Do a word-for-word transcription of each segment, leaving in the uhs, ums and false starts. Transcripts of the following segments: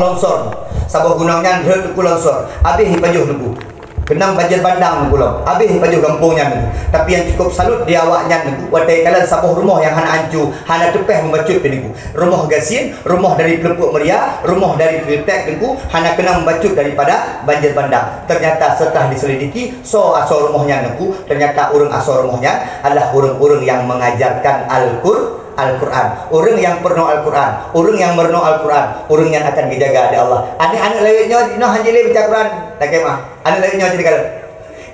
Longsor. Saboh gunong nyan rhot Teungku longsor. Abéh ipajoh Teungku. Keunong banjir bandang Teungku lom. Abéh ipajoh gampông nyan Teungku. Tapi nyang cukup salut di awak nyan Teungku, watée kalon saboh rumoh nyang hana ancu, hana teupéh meubacut pih Teungku. Rumoh gasien, rumoh dari peuleupok meuria, rumoh dari keutek Teungku, hana keunong meubacut daripada banjir bandang. Ternyata setelah diselidiki, soe asoe rumoh nyan Teungku, ternyata ureuëng asoe rumoh nyan adalah ureuëng-ureuëng nyang mengajarkan Al-Qur-, Al-Quran. Ureuëng nyang peurunoe Al-Quran, ureuëng nyang meurunoe Al-Quran, ureuëng nyan akan geujaga lé Allah. Aneuk-aneuk lawét nyoe, nyoe hana jilé baca Quran, lagée mah. Aneuk lawét nyoe jadi kalon.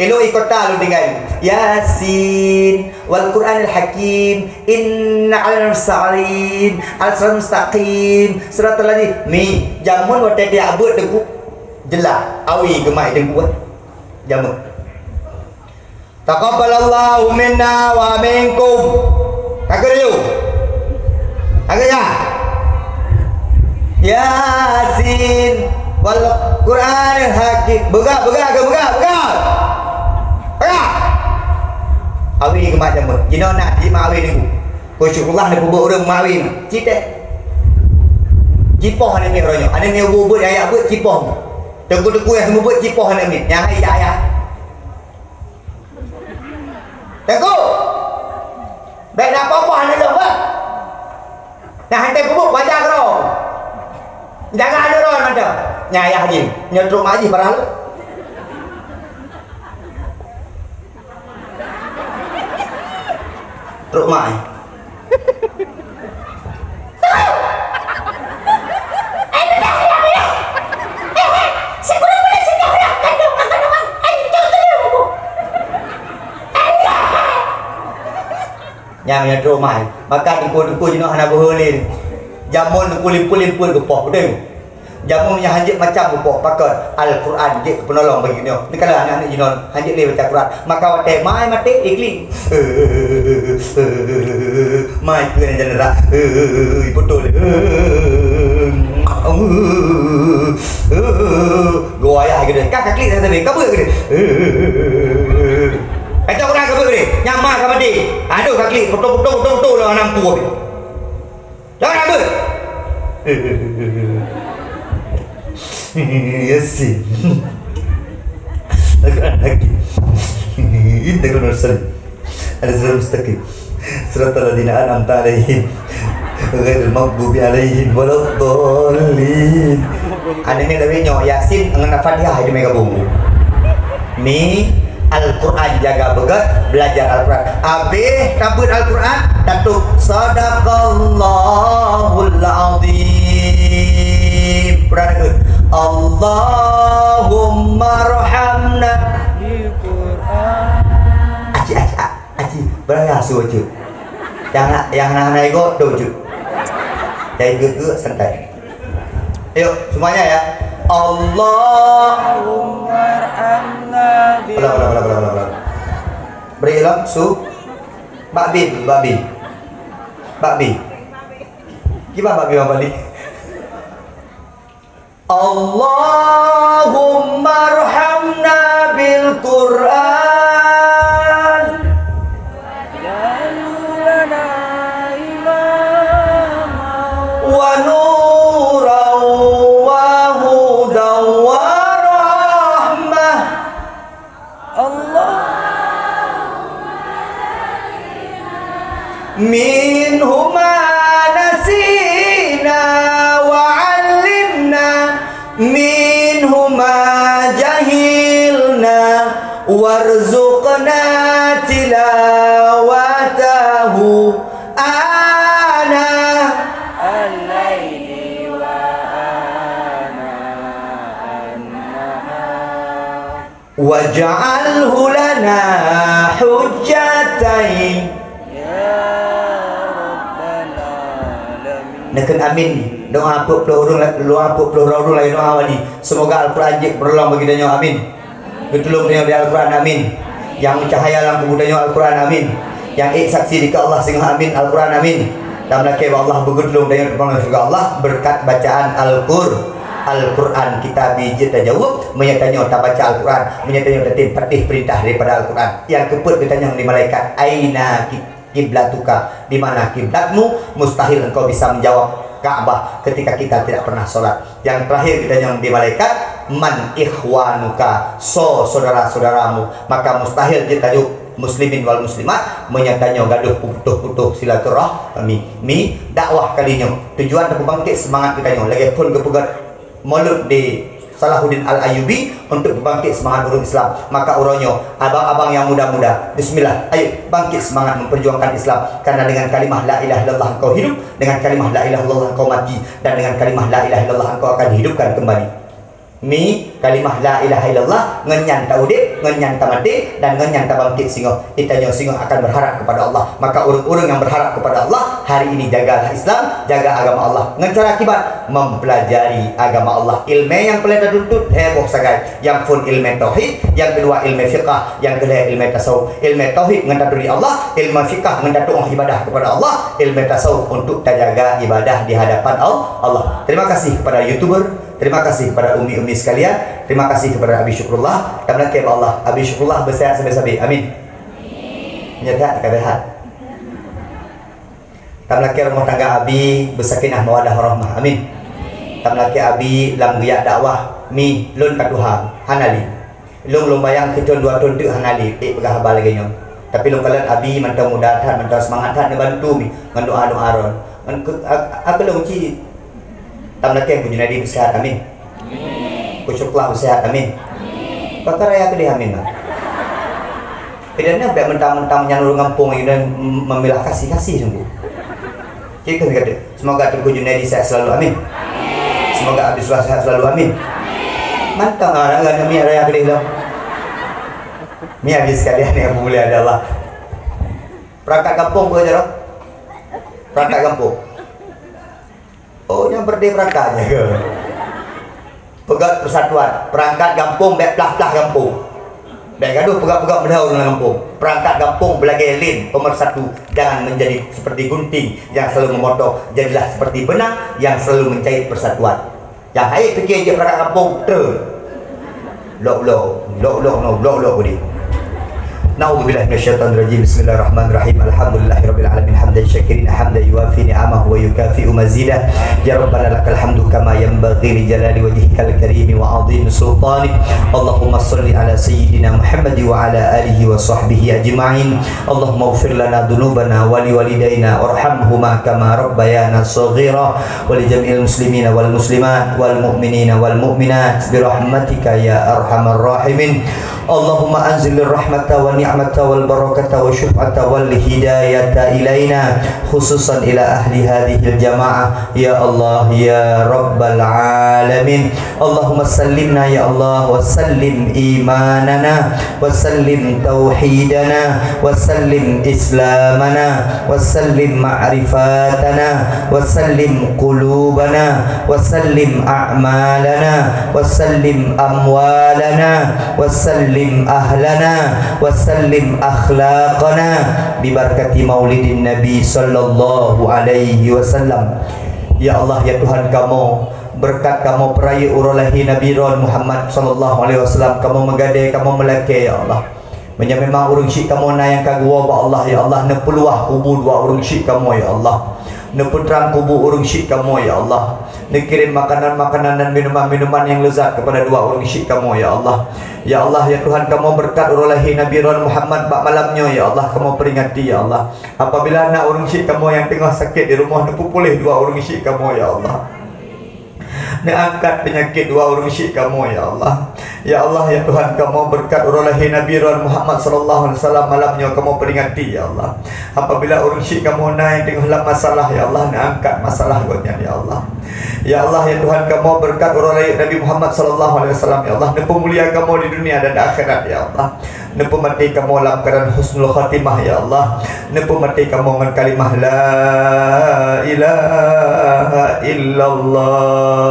Ilôn i kota lôn tinggai. Yasin, wal Qur'anil Hakim, inna al mursalin, al mustaqim, siratal ladzi. Mi, jameun watée tiak beuet Teungku, jeulaih, awi geumat Teungku, eh. Jameun. Taqabbalallahu minna wa minkum. Ka geuyue. Ka geuyue. Yasin wal Qur'anil Hakim. Beugah, beugah, beugah, beugah. Beugah. Awi geumat jameun. Jinoe na jimat awi Teungku. Ko syukurlah na peubuet ureuëng mat awi. Cit eh. Jipoh aneuk miet uroe nyoe. Aneuk miet ubeuet, ayah beuet jipoh. Teungku-teungku nyang seumeubeuet jipoh aneuk miet. Nyang hai ayah. Teungku! Bék na poh-poh aneuk lôn, bah! Na hana peubuet, bajang keudroe! Jaga aneuk droe mantong! Nyan ayah jih, nyoe trok mak jih parah lom! Trok mak jih. Nyang nyan trok mai, maka teungku-teungku jinoe hana beuhe lé. Jameun teungku limpun-limpun geupoh, beutôi. Jameun nyang hanjeuet macam bupoh pakon Al-Quran jeuet keu peunolong bagi nyoe. Neukalon aneuk-aneuk jinoe hanjeuet lé baca Quran. Maka watée mai maté, iklik. Mai keu nyan jeuet rah. Beutôi. Geuwayah geude. Ka kaklik sabe, ka beuet geude. Baca Quran ka beuet geude. Nyang ma ka maté. Aduh kaklik, beutôi-beutôi, beutôi-beutôi lah anang puih. Jangan ambeuet! Yasin. Al-Quran Hakim. Innaka laminal mursalin. Ala siratal mustaqim. Siratal ladzina an'amta 'alaihim. Ghairil maghdubi 'alaihim waladdallin. Aneuk miet lawét nyoe, Yasin ngon Al-Fatihah jeuet gabong. Mi, Al-Quran jaga beugét, belajar Al-Quran. Abéh tabeuet Al-Quran, tatôb Sadaqallahul Azim. Peuran keu Allahummarhamna bil Quran. Aci, aci, a-, aci, beuraya su aci. Nyang, nyang hana-hana igoe, dok jeuet. Nyang igoe-igoe santai. Ayo, semuanya ya. Allahumma arhamna bi. Ulang, ulang, ulang, ulang, ulang. Beri ulang, su. Bak bin, bak bin. Bak bin. Kiban bak bin, bak bin. Allahumma arhamna bil Quran. Waj'alhu lana imama. Wa nuran wa hudan wa rahmah. Allah. Minhu ma nasina wa 'allimna, minhu ma jahilna, warzuqna tilawatahu ana al-laili wa ana an-nahar. Waj'alhu lana hujjatan. Ya Rabbal Alamin. Neukheun amin. Doa peuet ploh ureueng la-, doa peuet ploh droe ureueng lagèe doa wali. Seumoga Al-Quran jeuet peunolong bagi tanyoe, amin. Geutulông tanyoe di Al-Quran, amin. Nyang meucahya lam kubu tanyoe Al-Quran, amin. Nyang ék saksi dikeue Allah singoh, amin, Al-Quran, amin. Dan meulakèe bak Allah beugeutulông tanyoe teupeue syeuruga Allah beureukat bacaan Al-Qur-, Al-Quran. Kita bi jeuet tajaweueb, meunyoe tanyoe tabaca Al-Quran, meunyoe tanyoe tatem patéh peurintah daripada Al-Quran. Nyang keupeuet geutanyong lé malaikat, "Aina ki-, kiblatuka?" Di mana kiblatmu? Mustahil engkau bisa menjawab. Ka'bah ketika kita tidak pernah sholat. Yang terakhir kita nyang di malaikat, "Man ikhwanuka?" Soe saudara-saudaramu? Maka mustahil jeuet tajok muslimin wal muslimat meunyoe tanyoe gadoh putôh-putôh silaturahmi. Mi dakwah kali nyoe tujuan untuk bangkit semangat kita nyoe lagèe phon geupeugah Maulud di Salahuddin Al-Ayyubi untuk bangkit semangat ureuëng Islam. Maka uroe nyoe, abang-abang yang muda-muda, bismillah, ayo bangkit semangat memperjuangkan Islam. Karena dengan kalimah la ilaha illallah engkau hidup, dengan kalimah la ilaha illallah engkau mati, dan dengan kalimah la ilaha illallah engkau akan dihidupkan kembali. Mi, kalimah la ilaha illallah, ngon nyan ta udeb, ngon nyan ta maté, dan ngon nyan ta bangkit singoh. Di tanyoe singoh akan berharap kepada Allah. Maka ureuëng-ureuëng yang berharap kepada Allah, hari ini jagalah Islam, jaga agama Allah. Ngon cara kiban, mempelajari agama Allah. Ilmu yang peureulée tatuntut, heboh sagai. Yang phon ilmu tauhid, yang kedua ilmu fiqah, yang ketiga ilmu tasawuf. Ilmu tauhid ngon taturi Allah, ilmu fiqah ngon tatuoh ibadah kepada Allah, ilmu tasawuf untuk tajaga ibadah di hadapan Al-, Allah. Terima kasih kepada YouTuber, terima kasih kepada umi-umi sekalian, terima kasih kepada Abi Syukrullah. Tameulakée bak Allah, Abi Syukrullah beusehat sabe-sabe. Amin. Nyehat ka sehat. Tameulakée rumoh tangga Abi beusakinah mawaddah warahmah. Amin. Tameulakée Abi lam geujak dakwah, mi lôn ka tuha, hana lé. Lôn, lôn bayang keu thon dua thon teuk hana lé, ék peugah haba lagée nyoe. Tapi lôn kalon Abi mantong muda that, mantong seumangat that neubantu mi ngon doa-doa droen. Ngon keu-, a-, a-, keu lôn cit. Tameulakée Abu Junaidi beusehat, amin. Amin. Abu Syukrullah beusehat, amin. Amin. Pakon raya keudeh amin, Bang? Idan nyan bèk mentang-mentang nyan ureuëng gampông idan memilah kasih-kasih sungguh. Cit keu kata, semoga Teungku Junaidi sehat selalu, amin. Semoga Abi Syukrullah sehat selalu, amin. Mantong ah, raya keudeh lom. Mi Abi sekalian yang mulia Allah. Perangkat gampông peue jaroe? Perangkat gampông. Oh, nyang berdeh perangkat nyan ke? Peugét persatuan, perangkat gampông bèk plah-plah gampông. Bèk gadoh peugét-peugét meulhèe ureuëng lam gampông. Perangkat gampông beulagèe lin, pemersatu. Jangan menjadi seperti gunting yang selalu memotong. Jadilah seperti benang yang selalu mencait persatuan. Nyang hai piké jeuet perangkat gampông, treun. Lok-lok, lok-lok, no, lok-lok budi. Na'udzubillahi minasyaitonirrajim. Bismillahirrahmanirrahim. Alhamdulillahirabbil alamin. Hamdan syakirin, hamdan yuwafi ni'amahu wa yukafi'u mazidah. Ya Rabbana lakal hamdu kama yanbaghi li jalali wajhikal karimi wa azimi sultanik. Allahumma shalli ala sayyidina Muhammad wa ala alihi wa sahbihi ajma'in. Allahumma ighfir lana dzunubana wa li walidaina warhamhuma kama rabbayana shaghira. Wa li jami'il muslimina wal muslimat wal mu'minina wal mu'minat bi rahmatika ya arhamar rahimin. Allahumma anzilir rahmata wa ni'mata wal barakata wa syuf'ata wal hidayata ilaina, khususan ila ahli hadhil jamaah, ya Allah, ya Rabbal alamin. Allahumma sallimna, ya Allah, wa sallim imanana, wa sallim tauhidana, wa sallim islamana, wa sallim ma'rifatana, wa sallim qulubana, wa sallim a'malana, wa sallim amwalana, wa sallim ahlana, wa sallim akhlaqana, bi barakati maulidin Nabi sallallahu alaihi wasallam. Ya Allah, ya Tuhan kamoe, beureukat kamoe peurayeuk uroe lahé Nabi droen Muhammad sallallahu alaihi wasallam, kamoe meugadée, kamoe meulakée, ya Allah. Meunyoe memang ureuëng syik kamoe na nyang ka geuwoe bak Allah, ya Allah, neupeuluwah kubu dua ureuëng syik kamoe, ya Allah. Neupeutrang kubu ureuëng syik kamoe, ya Allah. Neukirém makanan-makanan dan minuman-minuman nyang leuzat keupada dua ureuëng syik kamoe, ya Allah. Ya Allah, ya Tuhan kamoe, beureukat uroe lahé Nabi droen Muhammad bak malam nyoe, ya Allah, kamoe peuringati, ya Allah. Apabila na ureuëng syik kamoe nyang teungoh sakét di rumoh, neupeupuléh dua ureuëng syik kamoe, ya Allah. Neuangkat peunyakét dua ureuëng syik kamoe, ya Allah. Ya Allah, ya Tuhan kamoe, beureukat uroe lahé Nabi droen Muhammad sallallahu alaihi wasallam malam nyoe kamoe peuringati, ya Allah. Apabila ureuëng syik kamoe na nyang teungoh lam masalah, ya Allah, neuangkat masalah gobnyan, ya Allah. Ya Allah, ya Tuhan kamoe, beureukat uroe lahé Nabi Muhammad sallallahu alaihi wasallam, ya Allah, neupumulia kamoe di dunia dan akhirat, ya Allah. Neupeumaté kamoe lam keuadaan husnul khatimah, ya Allah. Neupeumaté kamoe ngon kalimah la ilaha illallah.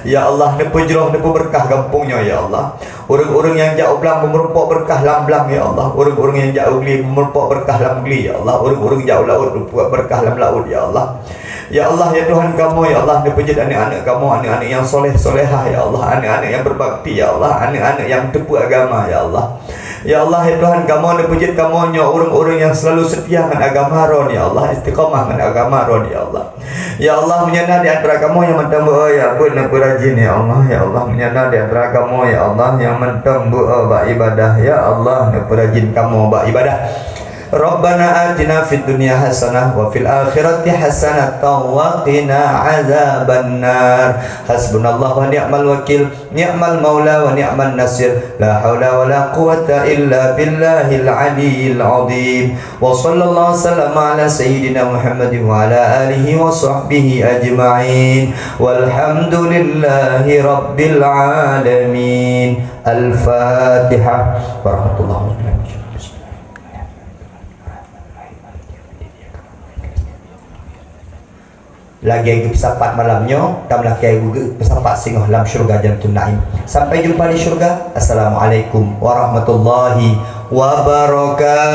Ya Allah, neupeujroh, neupeubeureukat gampông nyoe, ya Allah. Ureuëng-ureuëng nyang jak u blang beumeurumpok beureukat lam blang, ya Allah. Ureuëng-ureuëng nyang jak u gle beumeurumpok beureukat lam gle, ya Allah. Ureuëng-ureuëng jak u laôt beumeurumpok beureukat lam laôt, ya Allah. Ya Allah, ya Tuhan kamoe, ya Allah, neupeujeuet aneuëk-aneuëk kamoe, aneuëk-aneuëk nyang soleh-solehah, ya Allah, aneuëk-aneuëk nyang beubakti, ya Allah, aneuëk-aneuëk nyang teupeue agama, ya Allah. Ya Allah, ya Tuhan kamoe, neupeujeuet kamoe nyoe ureuëng-ureuëng nyang seulalu seutia ngon agama Droen, ya Allah, istiqamah ngon agama Droen, ya Allah. Ya Allah, meunyoe na di antara kamoe nyang mantong beu-o, ya, beuet neupeurajin, ya Allah. Ya Allah, meunyoe na di antara kamoe, ya Allah, nyang mantong beu-o bak ibadah, ya Allah, neupeurajin kamoe bak ibadah. Rabbana atina fid dunya hasanah wa fil akhirati hasanatan wa qina azabannar. Hasbunallah wa ni'mal wakil, ni'mal maula wa ni'man nasir. La haula wa la quwwata illa billahil aliyyil azim. Wa sallallahu sallama ala sayyidina Muhammadin wa ala alihi wa sahbihi ajma'in. Walhamdulillahi rabbil alamin. Al-Fatihah. Warahmatullahi wabarakatuh. Lagée geupeusapat malam nyoe, tameulakée geupeusapat singoh lam syeuruga Jannatun Naim. Sampai jumpa di syeuruga. Assalamualaikum warahmatullahi wabarakatuh.